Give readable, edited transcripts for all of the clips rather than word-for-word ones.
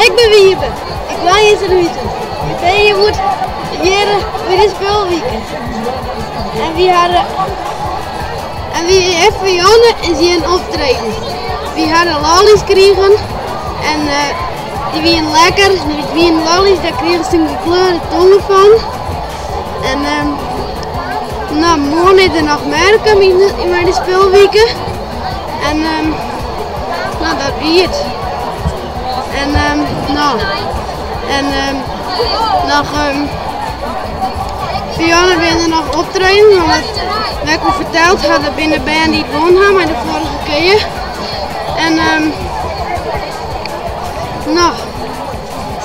Ik bin Wiebe. Ik wenje yn Sint-Huzen. Wy binne hjir hjoed hjir by de Spulwike. En wy hawwe en wy Fianne is hjir in optreden. Wy hawwe lollies krigen en dy wienen lekker. It wienen lollies, dêr krigest in gekleurde tonge fan. En no, moarn is der noch merke by de Spulwike. En no, dat wie it. En no, en noch Fianne binne der noch optreden, want wat ik al ferteld ha, der binne bern dy't wûn ha mei de foarige kear. En no,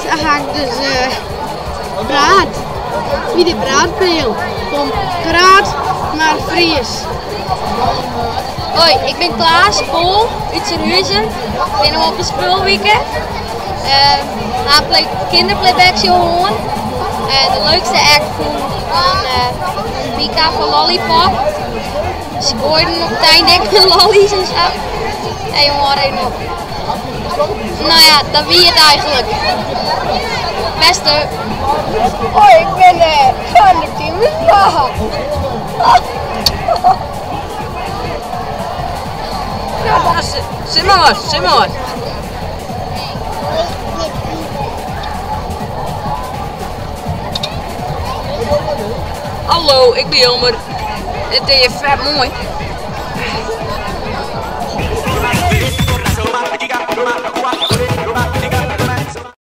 sa ha ik dus praat by de praatpeal. Fan Praat mar Fries. Hoi, ik bin Klaas Pol út Surhuzum. Ik bin no op de Spulwike. Uh, ha kinderplayback show hân. De leukste act fûn fan Mika fan Lollypop. Se goaiden op it ein ek de lollies en sa. En jonge, hâld even op. Nou ja, dat wie it eigentlik. Beste. Hoi, ik bin Sander Tiemersma. Sis mar wat, sis mar wat. Hallo, ik bin Jelmer. It is hjir fet moai.